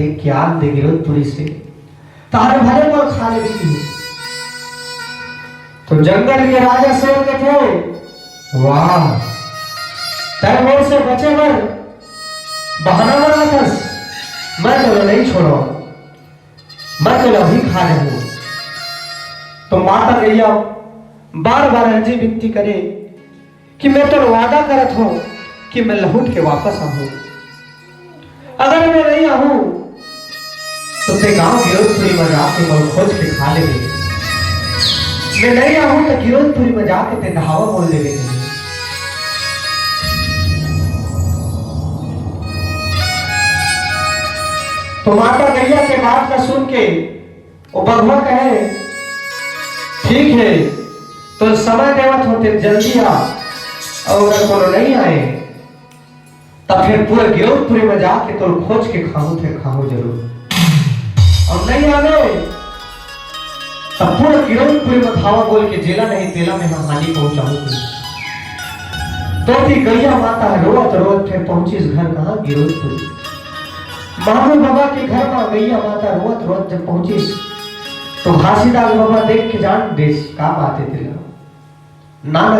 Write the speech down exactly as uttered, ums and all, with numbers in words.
एक ज्ञान दे गिरौदपुरी से, तहारे भले मोर खा ले भी। तो जंगल के राजा शेर कथे, "वाह, तै मोर से बचे बर बहाना बनाथस, मैं तो नहीं छोड़ो, मैं तो अभी खा जाऊँ।" तो माता गैया बार बार अर्जी विनती करे कि मैं तो वादा करत हूँ कि मैं लहुट के वापस आहूँ। अगर मैं नहीं आहूँ, तो ते गांव गिरौदपुरी में जाके मोर खोज के खा लेबे। मैं नहीं आहूँ, तो गिरौदपुरी में जाके ते ढाबा बोल देबे। तो माता गैया के बात ला सुन के ओ बघवा कहे, "ठीक है, तो समय देवत हों, ते जल्दी आ, और अगर कोनो नहीं आए, तब फिर पूरा गिरौदपुरी में जाके तोर खोज के खाहूं, फिर खाहूं जरूर। और नहीं आवे, तब पूरा गिरौदपुरी में धावा बोल के जेला नहीं तेला में हम हानि पहुंचाहूं।" तो ओती गैया माता रोवत रोवत फिर पहुंचिस घर, कहाँ? गिरौदपुरी। महादेव बाबा के घर में गैया माता रोवत रोवत जब पहुंचिस, तो घासीदास बाबा देख के जान देस का बात है तेला। ना, ना,